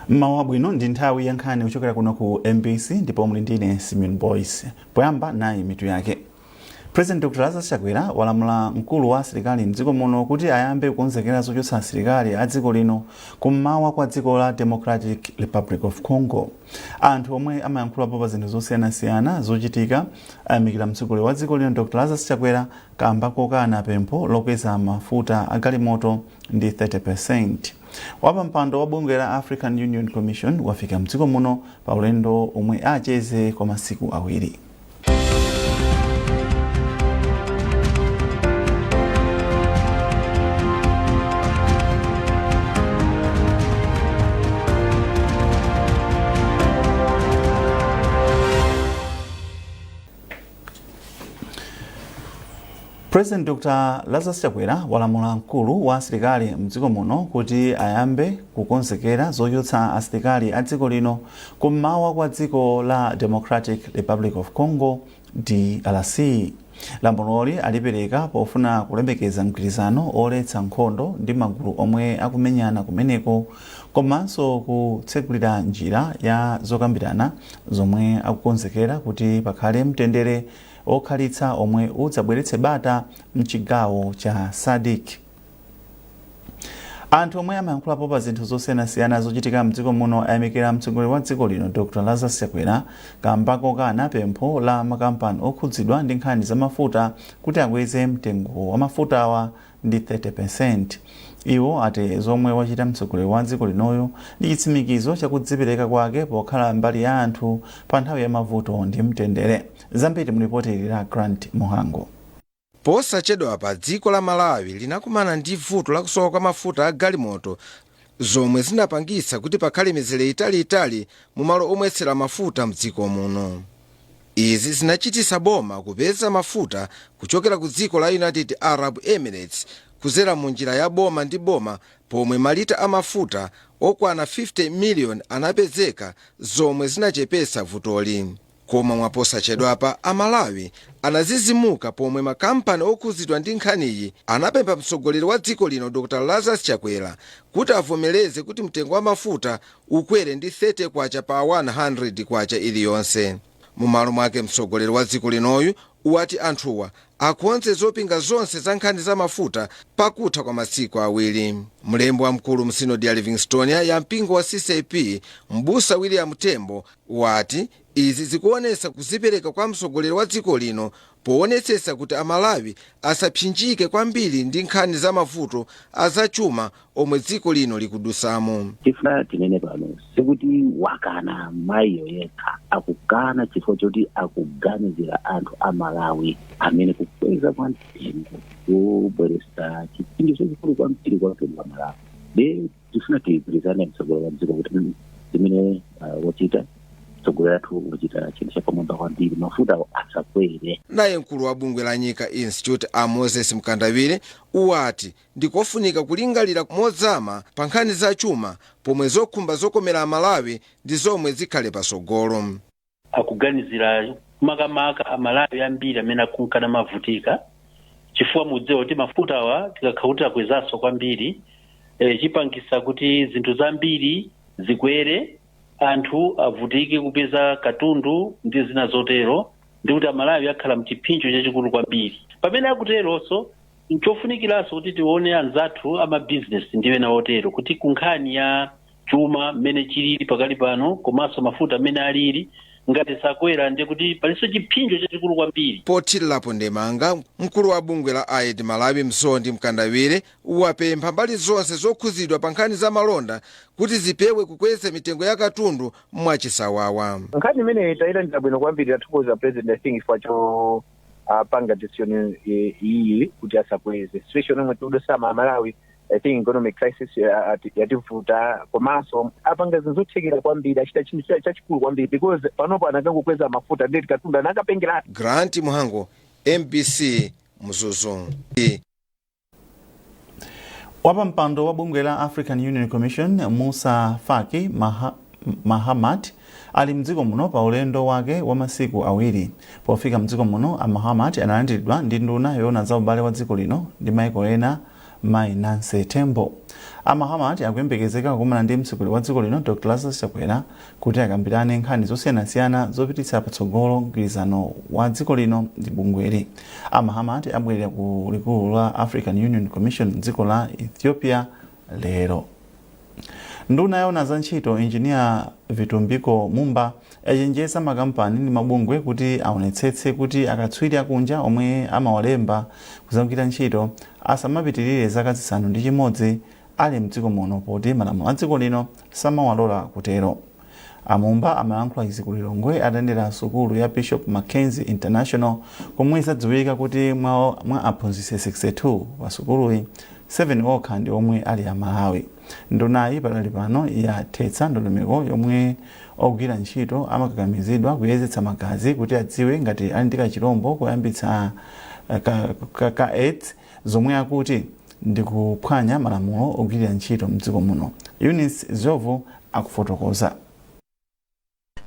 Mmawa wabwino, ndi nthawi ya nkhani kuchokera kuno ku MBC ndipo muli ndine Simeon Boyce. Poyamba nayi mitu yake. President Dr Lazarus Chakwera walamula mkulu wa asilikali mdziko muno kuti ayambe kukonzekera zochotsa asilikali a dziko lino kummawa kwa dziko la Democratic Republic of Congo. Anthu omwe amayankhulapo pa zinthu zosiyanasiyana zochitika ayamikira mtsogoleri wa dziko lino Dr Lazarus Chakwera kamba kokana pempho lokweza mafuta a galimoto ndi 30%. Wapampando wa bungwe la African Union Commission wafika mdziko muno pa ulendo omwe acheze kwa masiku awiri. President Dr Lazarus Chakwera walamula mkulu wa asilikali mdziko muno kuti ayambe kukonzekera zochotsa asilikali a dziko lino kummawa kwa dziko la Democratic Republic of Congo, DRC. Lamuloli alipereka pofuna kulemekeza mgwirizano oletsa nkhondo ndi magulu omwe akumenyana kumeneko komanso kutsegulira njira ya zokambirana zomwe akukonzekera kuti pakhale mtendere okhalitsa omwe udzabweretse bata mchigawo cha SADC. Anthu omwe amayankhulapo pa zinthu zosiyanasiyana zochitika mdziko muno ayamikira mtsogoleri wa dziko lino Dr Lazarus Chakwera kamba kokana pempho la makampani okhudzidwa ndi nkhani za mafuta kuti akweze mtengo wa mafutawa ndi 30%. Iwo ati zomwe wachita mtsogoleri wa dziko linoyo ndi chitsimikizo chakudzipereka kwake pokhala mbali ya anthu pa nthawi ya mavuto ndi mtendere. Zambiri mu ripoti ili la Grant Muhango. Posachedwapa dziko la Malawi linakumana ndi vuto lakusowa kwa mafuta a galimoto zomwe zinapangitsa kuti pakhale mizere italiitali mu malo omwetsera mafuta mdziko muno. Izi zinachititsa boma kupeza mafuta kuchokera ku dziko la United Arab Emirates kuzera mu njira ya boma ndi boma pomwe malita a mafuta okwana 50 million anapezeka zomwe zinachepetsa vutoli. Koma mwaposachedwapa a Malawi anazizimuka pomwe makampani okhuzidwa ndi nkhaniyi anapempha mtsogoleri wa dziko lino Dr Lazarus Chakwera kuti avomereze kuti mtengo wa mafuta ukwere ndi 30 kwacha pa 100 kwacha iliyonse. Mumalo mwake mtsogoleri wa dziko linoyu wati anthuwa akonze zopinga zonse za nkhani za mafuta pakutha kwa masiku awiri. Mlembi wamkulu mu sinodi ya Livingstonia ya mpingo wa CCAP Mbusa William Tembo wati izi zikuonetsa kuzipereka kwa mtsogoleri wa dziko lino poonetsetsa kuti Amalawi asapsinjike kwambiri ndi nkhani za mavuto azachuma omwe dziko lino likudusamo. Tifuna tinene pano, sikuti wakana mayiyo yekha, akukana chifukwa choti akuganizira anthu a Malawi amene kukweza kwa mtengo kubweretsa chipsinjo chachikulu kwambiri kwa mtundu wa Malawi. Ndi tifuna tigwirizane mtsogoleri wa dziko kuti zimene wachita mtsogoleri athu wachita chinthu chapamwamba kwambiri, mafuta asakwere. Naye mkulu wa bungwe la Nyika Institute a Moses Mkandawire wati ndikofunika kulingalira mozama pa nkhani za chuma pomwe zokhumba zokomera Amalawi ndi zomwe zikhale pasogolo. Akuganizira makamaka Amalawi ambiri amene akunka namavutika, chifukwa mudziwa kuti mafutawa tikakhala kuti akwezanso kwambiri, chipangisa kuti zinthu zambiri zikwere, anthu avutike kupeza katundu ndi zina zotero, ndi kuti Amalawi akhala mchipsinjo chachikulu kwambiri. Pamene akuteronso, nchofunikiranso kuti tione anzathu amabizinesi ndi ena otero kuti kunkhani ya chuma mmene chilili pakali pano komanso mafuta mmene alili, ngati sakwera ndiye kuti palinso chipsinjo chachikulu kwambiri. Pothirirapo ndemanga, mkulu wa bungwe la AID Malawi Mzondi Mkandawire wapempha mbali zonse zokhuzidwa pa nkhani za malonda kuti zipewe kukweza mitengo ya katundu mwachisawawa. Nkhani imeneyi tayilandira bwino kwambiri. Tathokoza President, I think, chifukwa cho apanga decision iyi kuti asakweze, situation yomwe tikudusamo Amalawi. I think economic crisis yativuta, komanso apanga zinthu zothekera kwambiri, achita chinthu chachikulu kwambiri, because panopo anakangokweza mafuta ndeti katundu anakapengera. Grant Muhango, MBC, Mzuzu. Wapampando wa bungwe la African Union Commission Moussa Faki Mahamat ali mdziko muno pa ulendo wake wa masiku awiri. Pofika mdziko muno, a Mahamat analandiridwa ndi nduna yoona za ubale wa dziko lino ndi maiko ena Mayi Nancy Tembo. A Mahamat akuyembekezeka kukumana ndi mtsogoleri wa dziko lino Dr Lazarus Chakwera kuti akambirane nkhani zosiyanasiyana zopititsa patsogolo mgwirizano wa dziko lino ndi bungweli. A Mahamat abwerera ku likulu la African Union Commission mdziko la Ethiopia lero. Nduna yoona za ntchito, Injiniya Vitumbiko Mumba, yachenjeza makampani ndi mabungwe kuti aonetsetse kuti akatswiri akunja omwe amawalemba kuzagwira ntchito asamapitirire zaka 6 ali mdziko muno, poti malamulo a dziko lino samawalola kutero. Amumba amalankhula izi ku Lilongwe atayendera sukulu ya Bishop Mackenzie International, komwe zadziwika kuti mwa aphunzitsi 62 pa sukuluyi, 7 okha ndi omwe ali Amalawi. Ndunayi padali pano yathetsa ndondomeko yomwe ogwira ntchito amakakamizidwa kuyezetsa magazi kuti adziwe ngati ali ndi kachirombo koyambitsa ka AIDS, zomwe akuti ndi kuphwanya malamulo ogwirira ntchito mdziko muno. Eunice Zovu akufotokoza.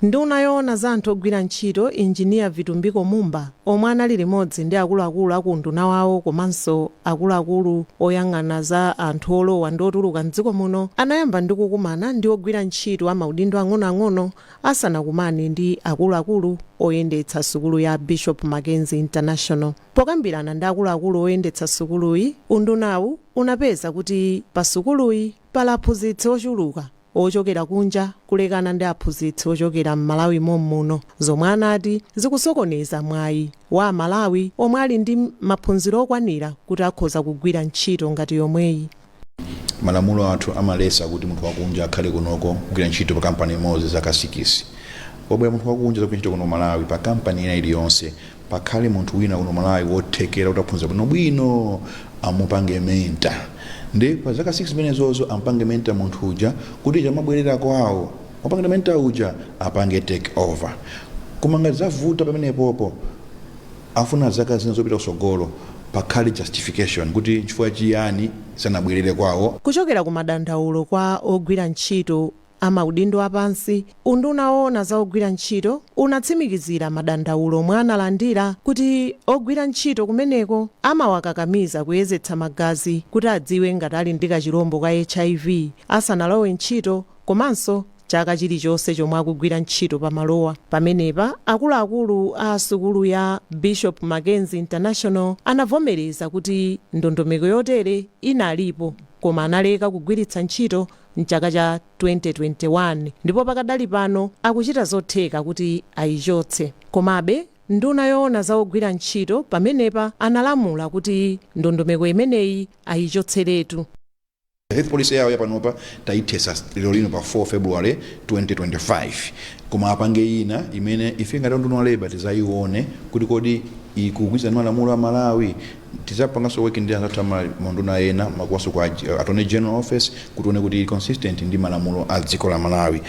Nduna yoona za anthu ogwira ntchito, Injiniya Vitumbiko Mumba, omwe anali limodzi ndi akuluakulu aku nduna wawo komanso akuluakulu oyang'ana za anthu olowa ndi otuluka mdziko muno, anayamba ndi kukumana ndi ogwira ntchito amaudindo ang'onoang'ono asanakumane ndi akuluakulu oyendetsa sukulu ya Bishop Mackenzie International. Pokambirana ndi akuluakulu oyendetsa sukuluyi, undunawu unapeza kuti pa sukuluyi pali aphunzitsi ochuluka ochokera kunja kulekana ndi aphunzitsi ochokera m'Malawi mommuno, zomwe anati zikusokoneza mwayi wa Amalawi omwe ali ndi maphunziro okwanira kuti akhoza kugwira ntchito ngati yomweyi. Malamulo athu amalesa kuti munthu wakunja akhale kunoko kugwira ntchito pa kampani imodzi zaka 6. Pobwera munthu wakunja zagwira ntchito kuno Malawi, pa kampani ina iliyonse pakhale munthu wina kuno Malawi wothekera kuti aphunzira bwinobwino, amupange mentor, ndi pa zaka 6 zimenezozo ampange mentor munthu uja kuti chamabwerera kwawo, wapange mentor uja apange take over. Koma ngati zavuta pamenepopo, afuna zaka zina zopita kusogolo, pakhale justification kuti chifukwa chiyani sanabwerere kwawo. Kuchokera ku madandaulo kwa ogwira ntchito amaudindo apansi, unduna woona za ogwira ntchito unatsimikizira madandaulo omwe analandira kuti ogwira ntchito kumeneko amawakakamiza kuyezetsa magazi kuti adziwe ngati ali ndi kachirombo ka HIV asanalowe ntchito, komanso chaka chilichonse chomwe akugwira ntchito pamalowa. Pamenepa akuluakulu a sukulu ya Bishop Mackenzie International anavomereza kuti ndondomeko yotere inalipo, koma analeka kugwiritsa ntchito mchaka cha 2021, ndipo pakadali pano akuchita zotheka kuti ayichotse. Komabe nduna yoona za ogwira ntchito pamenepa analamula kuti ndondomeko imeneyi ayichotseretu. Health policy yawo yapanopa tayithesa lero lino pa 4 February 2025, koma apange ina imene ife ngati unduna wa labour tizayione kuti kodi ikugwirizana ndi malamulo a Malawi. Tizapanganso work ndi anzathu amanduna ena, makuwaso kwa Attorney General Office, kuti tione kuti ili consistent ndi malamulo a dziko la Malawi.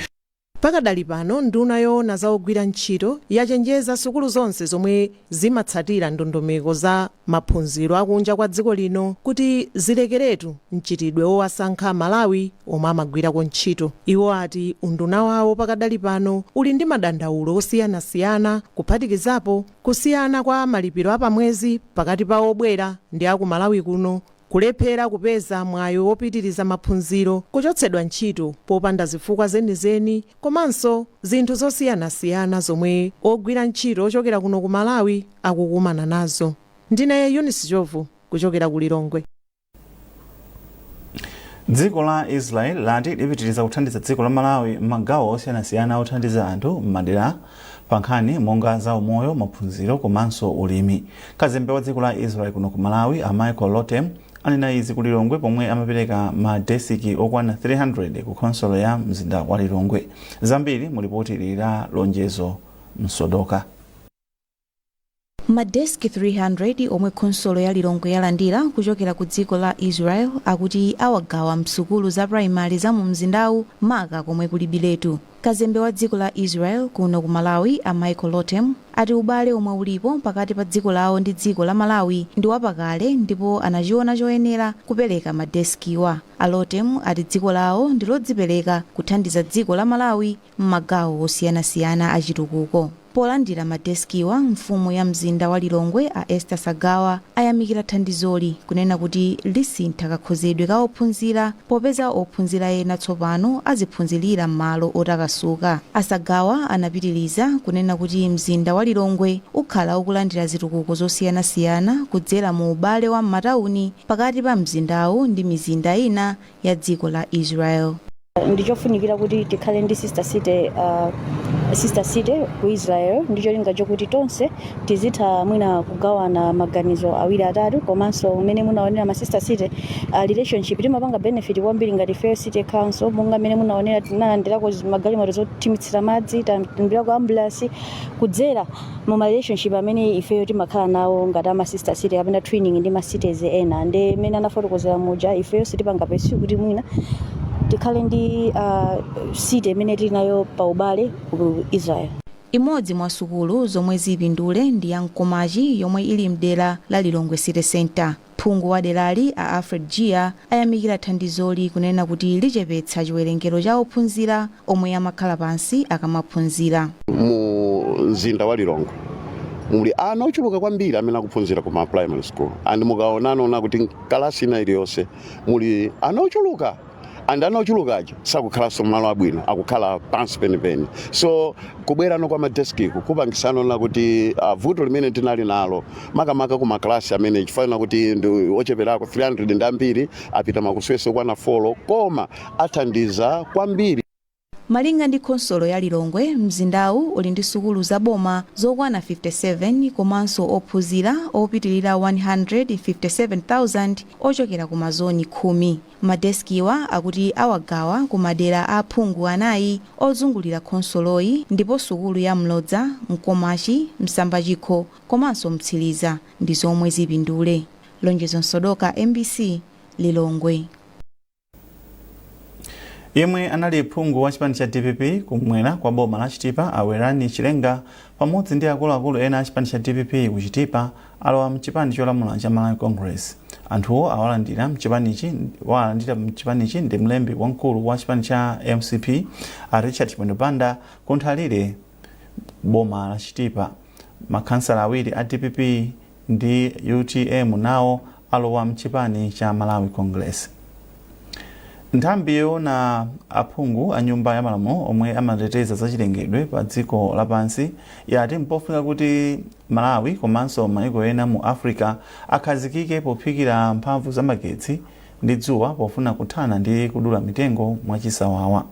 Pakadali pano nduna yoona za ogwira ntchito yachenjeza sukulu zonse zomwe zimatsatira ndondomeko za maphunziro akunja kwa dziko lino kuti zilekeretu mchitidwe wowasankha Malawi omwe amagwirako ntchito. Iwo ati unduna wawo pakadali pano uli ndi madandaulo osiyanasiyana, kuphatikizapo kusiyana kwa malipiro apamwezi pakati pa obwera ndi aku Malawi kuno, kulephera kupeza mwayi wopitiriza maphunziro, kuchotsedwa ntchito popanda zifukwa zenizeni, komanso zinthu zosiyanasiyana zomwe ogwira ntchito ochokera kuno ku Malawi akukumana nazo. Ndine Eunice Jovu kuchokera ku Lilongwe. Dziko la Israel lati lipitiriza kuthandiza dziko la Malawi m'magawo osiyanasiyana othandiza anthu m'madera pa nkhani monga za umoyo, maphunziro komanso ulimi. Kazembe wa dziko la Israel kuno ku Malawi, a Michael Lotem, anena izi ku Lilongwe pomwe amapereka madesiki okwana 300 ku khonsolo ya mzinda wa Lilongwe. Zambiri mu lipoti ili la Lonjezo Msodoka. Madeski 300 omwe khonsolo ya Lilongwe yalandira kuchokera ku dziko la Israel akuti awagawa msukulu za primary za mu mzindawu, maka komwe kulibiletu. Kazembe wa dziko la Israel kuno ku Malawi, a Michael Lotem, ati ubale omwe ulipo pakati pa dziko lawo ndi dziko la Malawi ndi wapakale, ndipo anachiona choyenera kupereka madeskiwa. A Lotem ati dziko lawo ndi lodzipereka kuthandiza dziko la Malawi m'magawo osiyanasiyana achitukuko. Polandira madeskiwa, mfumu ya mzinda wa Lilongwe a Esther Sagawa ayamikira thandizoli, kunena kuti lisintha kakhozedwe ka ophunzira popeza ophunzira ena tsopano aziphunzirira m'malo otakasuka. Asagawa anapitiriza kunena kuti mzinda wa Lilongwe ukhala ukulandira zitukuko zosiyanasiyana kudzera mu ubale wa m'matawuni pakati pa mzindawu ndi mizinda ina ya dziko la Israel. Ndichofunikira kuti tikhale ndi sister city ku Israel ndi cholinga chokuti tonse tizitha mwina kugawana maganizo awiri atatu. Komanso mmene munaonera ma sister city relationship, timapanga benefit kwambiri ngati fair city council. Monga mmene munaonera, tinalandirako magalimoto zothimitsira madzi, talandirako ambulance kudzera mu ma relationship amene ifeyo timakhala nawo ngati ama sister city kapena twinning ndi ma cities ena. Ndi mmene anafotokozera muja, ifeyo sitipanga pursue kuti mwina tikhale ndi city imene tili nayo pa ubale ku Israel. Imodzi mwa sukulu zomwe zipindule ndi ya Mkomachi yomwe ili mdera la Lilongwe City Center. Phungu wa derali a Alfred Gia ayamikira thandizoli, kunena kuti lichepetsa chiwerengero cha ophunzira omwe amakhala pansi akamaphunzira. Mu mzinda wa Lilongwe muli ana ochuluka kwambiri amene akuphunzira kuma primary school, and mukaonana kuti kalasi ina iliyonse muli ana ochuluka, and ana ochulukaja sakukhalanso malo abwino, akukhala pansi penipeni. So kubwerano kwa madeskiku kupangisano na kuti vuto limene tinali nalo makamaka ku maklasi amene chifanana kuti ndi ocheperako 300 ndi ambiri apita makuswese kwana 4, koma athandiza kwambiri. Malinga ndi khonsolo ya Lilongwe, mzindawu uli ndi sukulu zaboma zokwana 57 komanso ophunzira opitilira 157,000 ochokera ku mazoni 10. Madeskiwa akuti awagawa ku madera a aphungu anayi ozungulira khonsoloyi, ndipo sukulu ya Mlodza, Mkomachi, Msambachikho komanso Mtsiriza ndi zomwe zipindule. Lonjezo Msodoka, MBC, Lilongwe. Yemwe anali phungu wa chipani cha DPP kumwera kwa boma la Chitipa Awerani Chilenga pamodzi ndi akuluakulu ena a chipani cha DPP ku Chitipa alowa mchipani cholamula cha Malawi Congress. Anthuwo awalandira mchipanichi ndi mlembi wamkulu wa chipani cha MCP a Richard Chimwendo Banda ku Nthalire, boma la Chitipa. Makhansala awiri a DPP ndi UTM nawo alowa mchipani cha Malawi Congress. Nthambi yoona aphungu a Nyumba ya Malamulo omwe amateteza zachilengedwe pa dziko lapansi yati mpofunika kuti Malawi komanso maiko ena mu Africa akhazikike pophikira mphamvu zamagetsi ndi dzuwa pofuna kuthana ndi kudula mitengo mwachisawawa.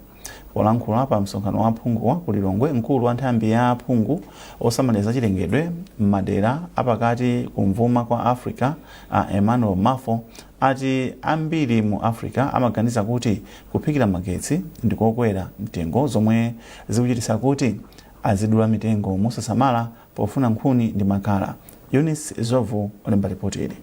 Polankhula pa msonkhano wa aphunguwa ku Lilongwe, mkulu wa nthambi ya aphungu osamalira zachilengedwe m'madera apakati kumvuma kwa Africa a Emmanuel Mafo ati ambiri mu Africa amaganiza kuti kuphikira magetsi ndikokwera mtengo, zomwe zikuchititsa kuti azidula mitengo mosasamala pofuna nkhuni ndi makala. Eunice Zovu olemba ripoti ili.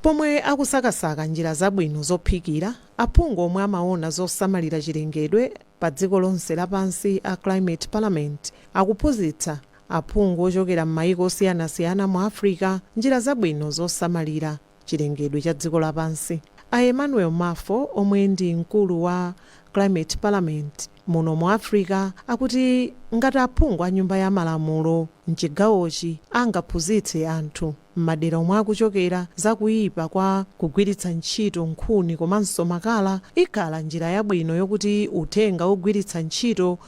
Pomwe akusakasaka njira zabwino zophikira, aphungu omwe amaona zosamalira chilengedwe pa dziko lonse lapansi a Climate Parliament akuphunzitsa aphungu ochokera m'mayiko osiyanasiyana mu Africa njira zabwino zosamalira chilengedwe cha dziko lapansi. A Emmanuel Mafo omwe ndi mkulu wa Climate Parliament muno mu Africa akuti ngati aphungu a Nyumba ya Malamulo mchigawochi angaphunzitse anthu m'madera omwe akuchokera zakuyipa kwa kugwiritsa ntchito nkhuni komanso makala, ikhala njira yabwino yokuti uthenga wogwiritsa ntchito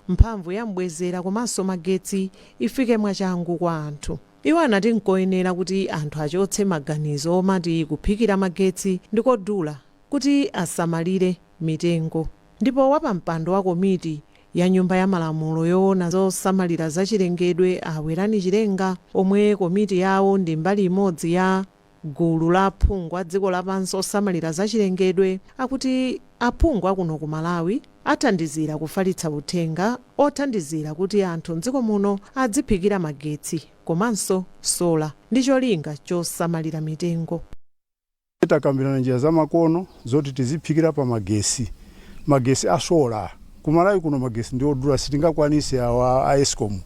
mphamvu ya mbwezera komanso magetsi ifike mwachangu kwa anthu. Iwo anati nkoyenera kuti anthu achotse maganizo omati kuphikira magetsi ndikodula kuti asamalire mitengo. Ndipo wapampando wa komiti ya Nyumba ya Malamulo yoona zosamalira zachilengedwe Awerani Chilenga, omwe komiti yawo ndi mbali imodzi ya gulu la aphungu a dziko lapansi osamalira zachilengedwe, akuti aphungu akuno ku Malawi athandizira kufalitsa uthenga othandizira kuti anthu mdziko muno adziphikira magetsi komanso sola ndi cholinga chosamalira mitengo. Takambirana njira zamakono zoti tiziphikira pa magesi, magesi a sola. Kumalawi kuno magesi ndi odula, sitingakwanise awa a ESCOM,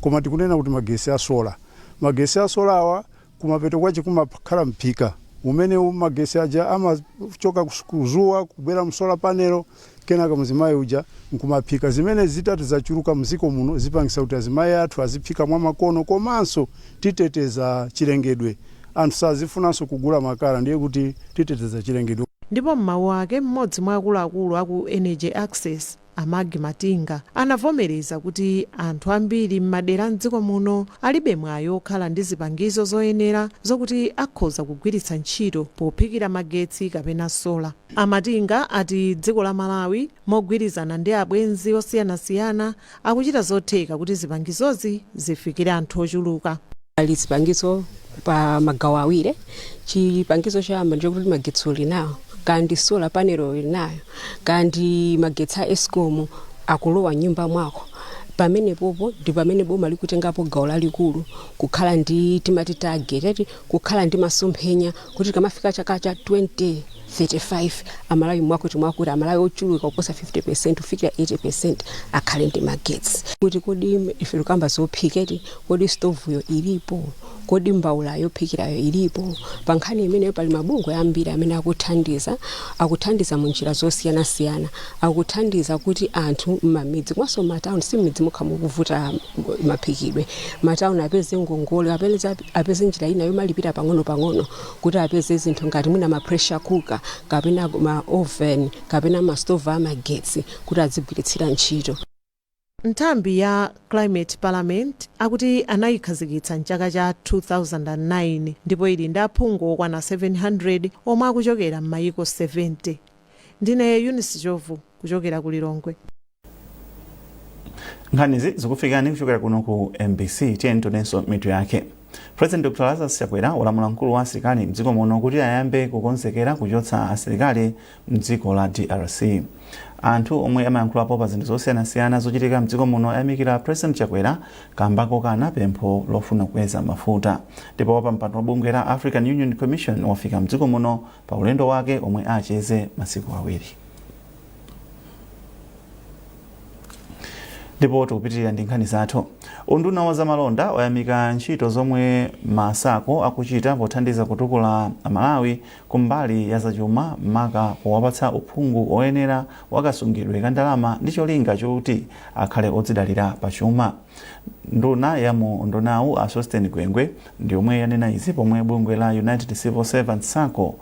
koma tikunena kuti magesi a sola. Magesi a sola awa kumapeto kwache kumakhala mphika umene magesi aja amachoka kuzuwa kubwera mu solar panel. Kenaka mzimayi uja nkumaphika. Zimene zitatu zachuluka mziko muno zipangisa kuti azimayi athu aziphika mwa makono, komanso titeteza chilengedwe. Anthu sazifunanso kugula makala, ndiye kuti titeteza chilengedwe. Ndipo m'mawu ake, mmodzi mwa akuluakulu aku Energy Access, Amagi Matinga, anavomereza kuti anthu ambiri m'madera mdziko muno alibe mwayi okhala ndi zipangizo zoyenera zokuti akhoza kugwiritsa ntchito pophikira magetsi kapena sola. Amatinga ati dziko la Malawi mogwirizana ndi abwenzi osiyanasiyana akuchita zotheka kuti zipangizozi zifikire anthu ochuluka. Pali zipangizo pa magawo awiri. Chipangizo choyamba ndichokuti magetsi uli nawo, kandi solar panel uli nayo, kandi magetsi a ESCOM akulowa nyumba mwako. Pamenepopo ndi pamene boma likutengapo gawo lalikulu kukhala ndi, timati target ati, kukhala ndi masomphenya kuti kamafika chaka cha 2035 Amalawi mwakuti mwakuti, Amalawi ochuluka kuposa 50 kufikira 80 akhale ndi magetsi. Kuti kodi ife tikamba zophiketi, kodi stovuyo ilipo? Kodi mbawula yophikirayo ilipo? Pa nkhani imeneyo pali mabungwe ambiri amene akuthandiza, akuthandiza mu njira zosiyanasiyana, akuthandiza kuti anthu m'mamidzi komanso m'matawuni, si m'midzi mokha mukuvuta maphikidwe, matawuni apeze ngongole, apeze njira ina yomalipira pang'ono-pang'ono kuti apeze zinthu ngati mwina ma pressure cooker kapena ma oven kapena ma stove amagetsi kuti azigwiritsira ntchito. Nthambi ya Climate Parliament akuti anayikhazikitsa mchaka cha 2009 ndipo ili ndi aphungu okwana 700 omwe akuchokera m'mayiko 70. Ndine Eunice Jovu kuchokera ku Lilongwe. Nkhanizi zikufikani kuchokera kuno ku MBC. Tiyeni tionenso mitu yake. President Dr Lazarus Chakwera walamula mkulu wa asilikali mdziko muno kuti ayambe kukonzekera kuchotsa asilikali mdziko la DRC. Anthu omwe amayankhulapo pa zinthu zosiyanasiyana zochitika mdziko muno ayamikira President Chakwera kamba kokana pempho lofuna kukweza mafuta. Ndipo wapampando wa bungwe la African Union Commission wafika mdziko muno pa ulendo wake omwe acheze masiku 2. Ndipo tikupitirira ndi nkhani zathu. Unduna wa zamalonda wayamika ntchito zomwe ma SACCO akuchita pothandiza kutukula Amalawi kumbali ya zachuma, maka powapatsa uphungu oyenera wakasungidwe ka ndalama ndi cholinga chokuti akhale odzidalira pachuma. Nduna ya mu undunawu, a Sosten Gwengwe, ndi yomwe yanena izi pomwe bungwe la United Civil Servants SACCO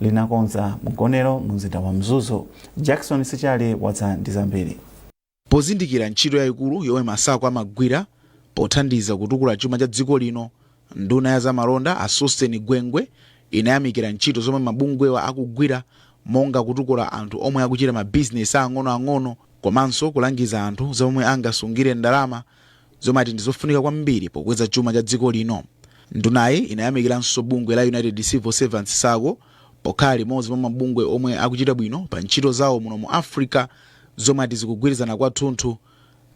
linakonza mgonero mu mzinda wa Mzuzu. Jackson Sichali wadza ndi zambiri. Pozindikira ntchito yayikulu yomwe ma SACCO amagwira pothandiza kutukula chuma cha dziko lino, nduna ya zamalonda a Sosten Gwengwe inayamikira ntchito zomwe mabungwewa akugwira monga kutukula anthu omwe akuchita mabizinesi ang'onoang'ono komanso kulangiza anthu za momwe angasungire ndalama zomwe ati ndizofunika kwambiri pokweza chuma cha dziko lino. Ndunayi inayamikiranso bungwe la United Civil Servants SACCO pokhala limodzi mwa mabungwe omwe akuchita bwino pa ntchito zawo muno mu Africa, zomwe ati zikugwirizana kwathunthu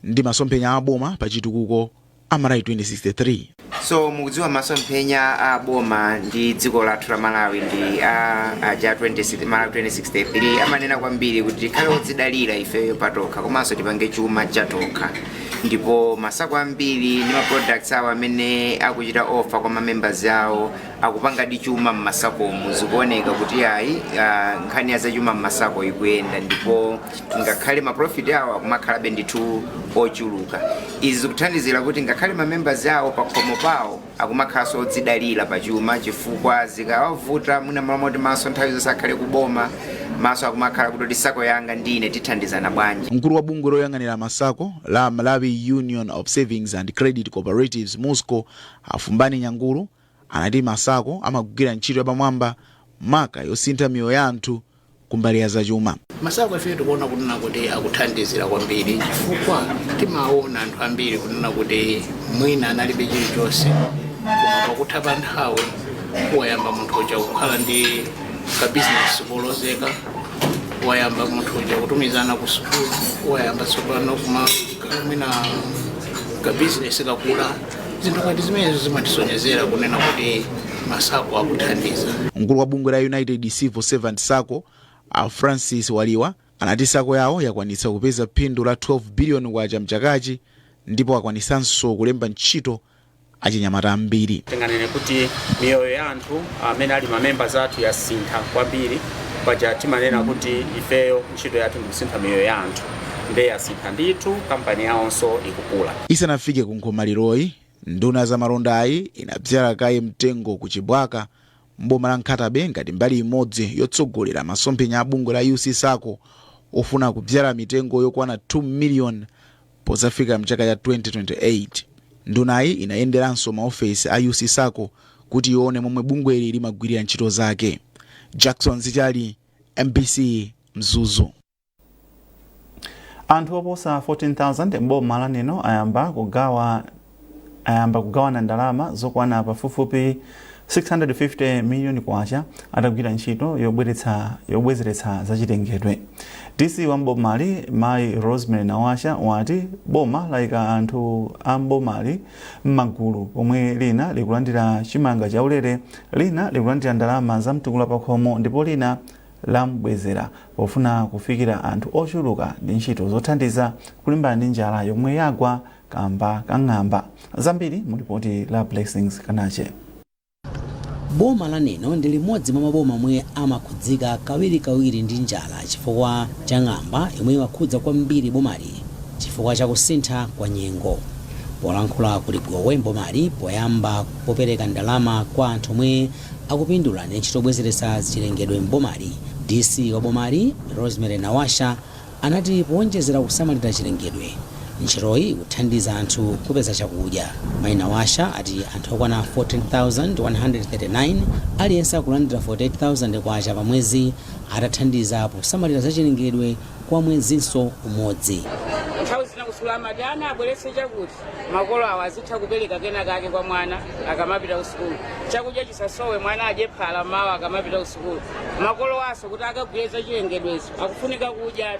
ndi masomphenya a boma pa chitukuko a Malawi 2063. So mukudziwa masomphenya a boma ndi dziko lathu la Malawi ndi a aja 20, Malawi 2063 amanena kwambiri kuti tikhale odzidalira ifeyo patokha komanso tipange chuma chatokha. Ndipo ma SACCO ambiri ndi ma products awo amene akuchita offer kwa ma members awo akupanga di chuma mma SACCOmu. Zikuoneka kuti ayi, nkhani ya zachuma mma SACCO ikuyenda ndipo ngakhale ma profit awo akumakhalabe ndithu ochuluka. Izi zikuthandizira kuti ngakhale ma members awo pakhomo pawo akumakhalanso odzidalira pachuma, chifukwa zikawavuta mwina malo moti maso nthawi zonse akhale kuboma, maso akumakhala kuti SACCO yanga ndine tithandizana bwanji. Mkulu wa bungwe loyang'anira ma SACCO la Malawi Union of Savings and Credit Cooperatives, MUSCCO, Afumbani Nyangulu, anati ma SACCO amagwira ntchito yapamwamba maka yosintha miyoyo ya anthu kumbali ya zachuma. Ma SACCO ife tikuona kunena kuti akuthandizira kwambiri, chifukwa timaona anthu ambiri kunena kuti mwina analibe chilichonse, koma pakutha pa nthawi wayamba munthu uja kukhala ndi kabizinesi kolozeka, wayamba munthu uja kutumizana ku sukulu, wayamba tsopano kumakhala mwina kabizinesi kakula. Zinthu ngati zimenezo zimatisonyezera kunena kuti ma SACCO akuthandiza. Mkulu wa bungwe la United Civil Servant SACCO, a Francis Waliwa, anati SACCO yawo yakwanitsa kupeza phindu la 12 biliyoni kwacha mchakachi ndipo akwanisanso kulemba ntchito achinyamata ambiri. Tinganene kuti miyoyo ya anthu amene ali ma members athu yasintha kwambiri. Paja timanena kuti ifeyo ntchito yathu ndikusintha miyoyo ya anthu, ndiye yasintha ndithu, kampani yawonso ikukula. Isanafike ku nkhomaliroyi, nduna za malondayi inabzala kaye mtengo ku Chibwaka mboma la Nkhata Bay ngati mbali imodzi yotsogolera masomphenya a bungwe la UC SACCO ofuna kubzala mitengo yokwana 2 million pozafika mchaka cha 2028. Ndunayi inayenderanso maofesi a UC SACCO kuti ione momwe bungweli limagwirira ntchito zake. Jackson Zichali, MBC, Mzuzu. Anthu oposa 14,000 mboma la Neno ayamba kugawana ndalama zokwana pafupifupi 650 miliyoni kwacha atagwira ntchito yobwezeretsa zachilengedwe. DC wa mbomali, mayi Rosemary Nawasha, wati boma layika anthu a mbomali m'magulu, pomwe lina likulandira chimanga chaulere, lina likulandira ndalama za mtukula pakhomo ndipo lina lambwezera, pofuna kufikira anthu ochuluka ndi ntchito zothandiza kulimbana ndi njala yomwe yagwa kamba kang'amba. Zambiri mu ripoti la Blessings Kanache. Boma la Neno ndi limodzi mwa maboma omwe amakhudzika kawirikawiri ndi njala chifukwa cha ng'amba yomwe imakhudza kwambiri bomali chifukwa cha kusintha kwa nyengo. Polankhula ku Ligowe mbomali poyamba popereka ndalama kwa anthu omwe akupindula ndi ntchito yobwezeretsa chilengedwe mbomali, DC wa bomali Rosemary Nawasha anati powonjezera kusamalira chilengedwe, ntchitoyi ikuthandiza anthu kupeza chakudya. Mayi Nawasha ati anthu okwana 14,139 aliyense akulandira 48,000 kwacha pa mwezi atathandiza posamalira zachilengedwe kwa mwezinso umodzi. Nthawi zina kusukulu amati ana abweretse chakuti, makolo awo azitha kupereka kena kake kwa mwana akamapita kusukulu. Chakudya chisasowe, mwana adye phala mawa akamapita kusukulu. Makolo aso kuti akagwire zachilengedwezo akufunika kudya,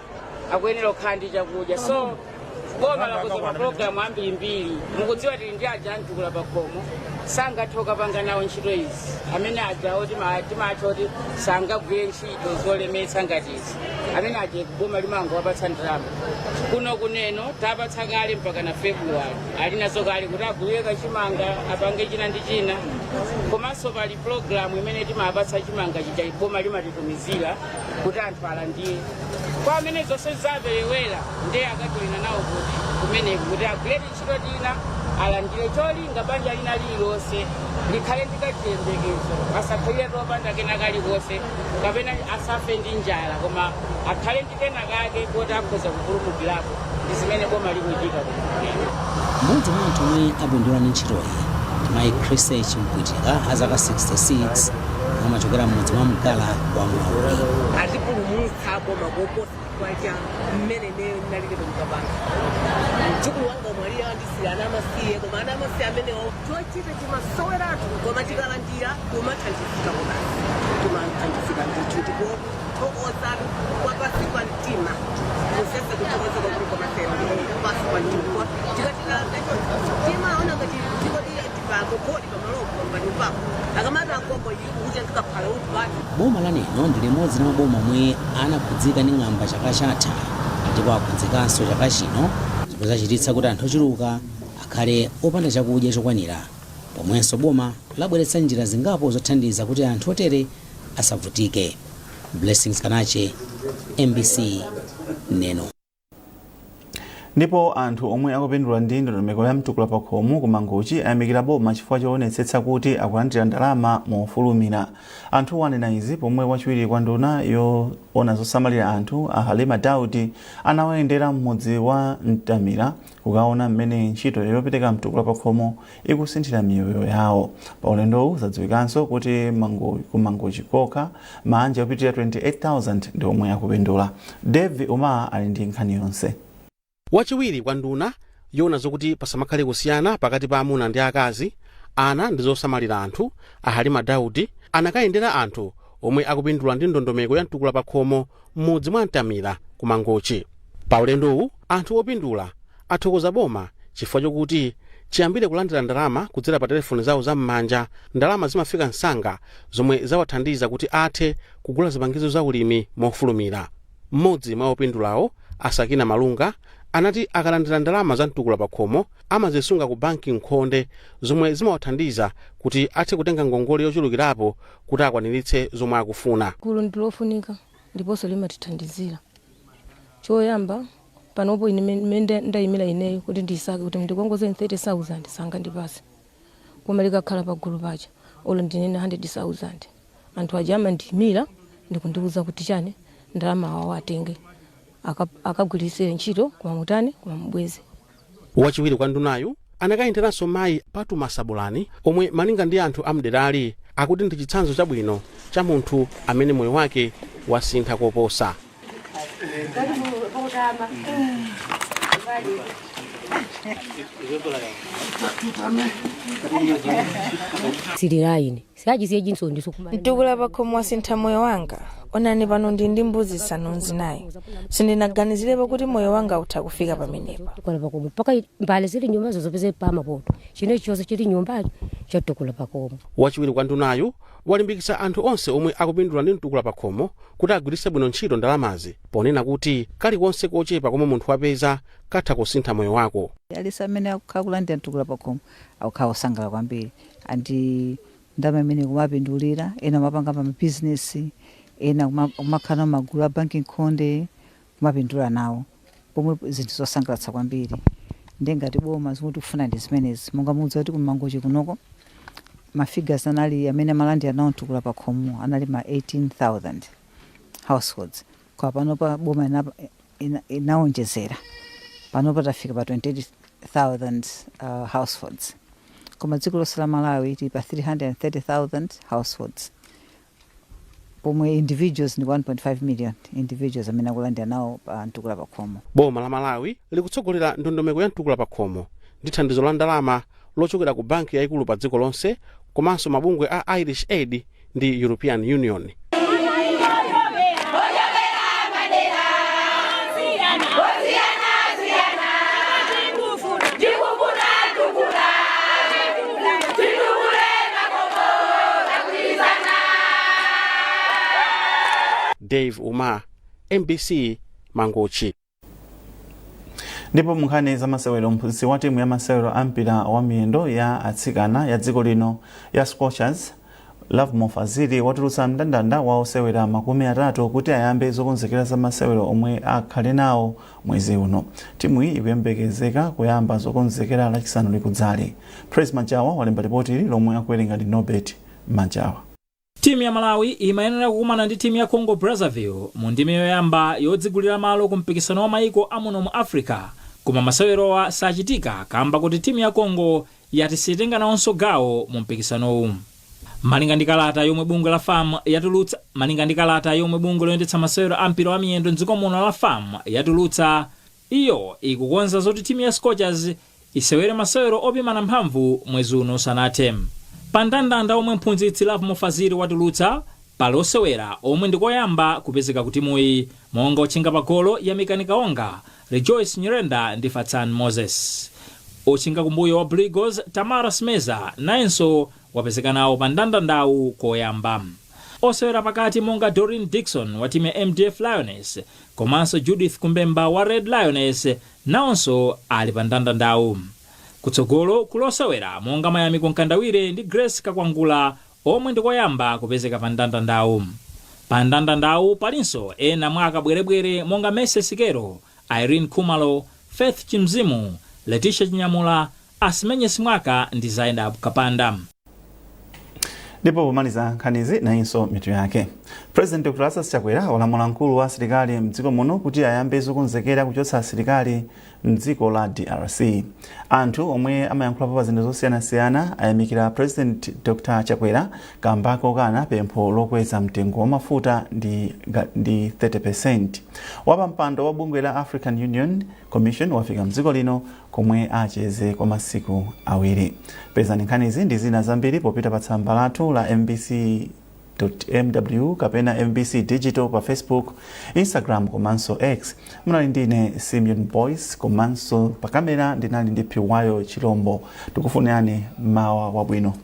akuyenera kukhala ndi chakudya. So boma lakonza mapulogalamu ambirimbiri. Mukudziwa tili ndi aja amtukula pakhomo, sangathe kukapanga nawo ntchito izi, amene aja oti timatha kuti sangagwire ntchito zolemetsa ngati izi. Amene aja boma limangowapatsa ndalama. Kuno kuneno tapatsa kale mpaka na February, ali nazo kale kuti agulire kachimanga, apange china ndi china. Komanso pali pulogalamu imene timapatsa chimanga chija, boma limatitumizira kuti anthu alandire. Kwa amene zonse zaperewera, ndiye akajoyina nawo kuti kumeneku kuti agwire ntchito tina alandire, cholinga banja lina lililonse likhale ndi kachiyembekezo, asakhalire topanda kena kalikonse kapena asafe ndi njala, koma akhale ndi kena kake koti akhoza kupulumukirapo. Ndi zimene boma likuchita kuno. Mmodzi mwa anthu omwe apindula ndi ntchitoyi ndi mayi Chrise Chimpwitika a zaka 66 omwe amachokera mmudzi mwa Mgala wa Mlauli. Atipulumutsa boma koposa chifukwa cha mmene ineyo ndinalili kumkapanga. Mdzukulu wanga omwe ali andisiya ana amasiye, koma ana amasiye amenewo chochita chimasoweratu, koma tikalandira timathandizika kobasi, timathandizika ndithu. Ndipo kuthokoza kwa pasi pa mtima kusese, kuthokoza kwakuli kwamasero pasi pa mtima. Tikatilandira choncho timaona ngati tikoti tipagogodi pamalopo panyumbapo, akamati agogo kuti tikaphala utubati. Boma la Neno ndi limodzi la maboma omwe anakhudzika ndi ng'amba chaka chatha ndipo akhudzikanso chaka chino, zomwe zachititsa kuti anthu ochuluka akhale opanda chakudya chokwanira, pomwenso boma labweretsa njira zingapo zothandiza kuti anthu otere asavutike. Blessings Kanache, MBC, Neno. Ndipo anthu omwe akupindula ndi ndondomeko ya mtukula pakhomo ku Mangochi ayamikira boma chifukwa choonetsetsa kuti akulandira ndalama mofulumira. Anthuwo anena izi pomwe wachiwiri kwa nduna yoona zosamalira anthu a Halima Daudi anawayendera m'mudzi wa Mtamira kukaona mmene ntchito yopereka mtukula pakhomo ikusinthira miyoyo yawo. Pa ulendowu zadziwikanso kuti ku Mangochi kokha maanja opitirira 28,000 ndi omwe akupindula. Devi Umar ali ndi nkhani yonse. Wachiwiri kwa nduna yoona zokuti pasamakhale kusiyana pakati pa amuna ndi akazi, ana ndi zosamalira anthu, a Halima Daudi, anakayendera anthu omwe akupindula ndi ndondomeko ya mtukula pakhomo m'mudzi mwa Mtamira ku Mangochi. Pa ulendowu anthu opindula athokoza boma chifukwa chokuti chiyambire kulandira ndalama kudzera pa telefoni zawo zam'manja, ndalama zimafika msanga, zomwe zawathandiza kuti athe kugula zipangizo za ulimi mofulumira. Mmodzi mwa opindulawo, Asakina Malunga, Anati akalandira ndalama za mtukula pakhomo amazisunga ku banki nkhonde, zomwe zimawathandiza kuti athe kutenga ngongole yochulukirapo kuti akwaniritse zomwe akufuna. Gulu ndilofunika ndiponso limatithandizira. Choyamba, panopo ine mmene ndayimira ineyo kuti ndisake kuti ndikongozeni 30,000 sangandipase, koma likakhala pagulu paja, olo ndinene 100,000, anthu aja amandiyimira ndikundiuza kuti chani, ndalama awawo atenge akagwiritsire ntchito, koma mutani, koma mubweze. Wachiwiri kwa ndunayu anakayenderanso mayi Patuma Sabulani, omwe malinga ndi anthu amderali akuti ndi chitsanzo chabwino cha munthu amene moyo wake wasintha koposa. Mtukula pakhomo wasintha moyo wanga. Onani, pano ndili ndi mbuzi zisanu zinayi. Sindinaganizirepo kuti moyo wanga utha kufika pamenepa. Tukula pakomo mpaka mbale zili nyumbazo zopeze pamapoto chine chonse chili nyumbacho chatukula pakomo. Wachiwiri kwa ndunayu walimbikitsa anthu onse omwe akupindula ndi mtukula pakhomo kuti agwiritse bwino ntchito ndalamazi, ponena kuti kalikonse kochepa komwe munthu wapeza katha kusintha moyo wako. Aliyense amene akukhala kulandira mtukula pakhomo akukhala osangalala kwambiri, and ndalama imene kumapindulira ena amapanga pa mabizinesi, ena kumakhala magulu a banki nkhonde kumapindula nawo, pomwe zinthu zosangalatsa kwambiri. Ndiye ngati boma zomwe tikufuna ndi zimenezi. Monga mudziwa kuti kumangochi kunoko ma figures anali amene amalandira nawo mtukula pakhomo anali ma 18,000 households, kwa panopa boma inawonjezera, panopa tafika pa 28,000 households, koma dziko lonse la Malawi tili pa 330,000 households, pomwe individuals ndi 1.5 million individuals amene akulandira nawo pa mtukula pakhomo. Boma la Malawi likutsogolera ndondomeko ya mtukula pakhomo ndi thandizo la ndalama lochokera ku banki yayikulu pa dziko lonse komanso mabungwe a Irish Aid ndi European Union. Dave Uma, MBC, Mangochi. Ndipo munkhani za masewero, mphunzitsi wa timu ya masewero a mpira wa miyendo ya atsikana ya dziko lino ya Scorchers, Lovemore Fazili, watulutsa mndandanda wa osewera 30 kuti ayambe zokonzekera za masewero omwe akhale nawo mwezi uno. Timu iyi ikuyembekezeka kuyamba zokonzekera Lachisanu likudzali. Praise Majawa walemba ripoti ili lomwe akuwerenga ndi Norbert Majawa. Timu ya Malawi imayenera kukumana ndi timu ya Congo Brazzaville mu ndime yoyamba yodzigulira malo ku mpikisano wa maiko amuno mu Africa, koma masewerowa sachitika kamba kuti timu ya Congo yati sitenga nawonso gawo mu mpikisanowu. Malinga ndi kalata yomwe bungwe loyendetsa masewero a mpira wa miyendo mdziko muno la FAM yatulutsa, iyo ikukonza zoti timu ya Scorchers isewere masewero opimana mphamvu mwezi uno usanathe. Pa mndandanda omwe mphunzitsi Lovemore Fazili watulutsa pali osewera omwe ndikoyamba kupezeka ku timuyi, monga otchinga pa golo Yamikani Kaonga, Rejoice Nyirenda ndi Fatsan Moses. Otchinga kumbuyo wa Blue Eagles Tamara Simeza nayenso wapezeka nawo pa mndandandawu koyamba. Osewera pakati monga Doreen Dixon wa timu ya MDF Lioness komanso Judith Kumbemba wa Red Lioness nawonso ali pa mndandandawu. Kutsogolo kuli osewera monga Mayamiko Mkandawire ndi Grace Kakwangula omwe ndikoyamba kupezeka pa mndandandawu. Pa mndandandawu palinso ena mwa akabwerebwere monga Mercy Sikelo, Irene Khumalo, Faith Chimzimu, Leticia Chinyamula, Asimenye Simwaka ndi Zainab Kapanda. Ndipo pomaliza nkhanizi, nayinso mitu yake. President Dr Lazarus Chakwera walamula mkulu wa asilikali mdziko muno kuti ayambe zokonzekera kuchotsa asilikali mdziko la DRC. Anthu omwe amayankhulapo pa zinthu zosiyanasiyana ayamikira President Dr Chakwera kamba kokana pempho lokweza mtengo wa mafuta ndi 30%. Wapampando wa bungwe la African Union Commission wafika mdziko lino komwe acheze kwa masiku 2. Pezani nkhanizi ndi zina zambiri popita pa tsamba lathu la mbc mw kapena MBC Digital pa Facebook, Instagram komanso X. Munali ndine Simeon Boyce, komanso pa kamera ndinali ndi Phiwayo Chilombo. Tikufunirani mawa wabwino.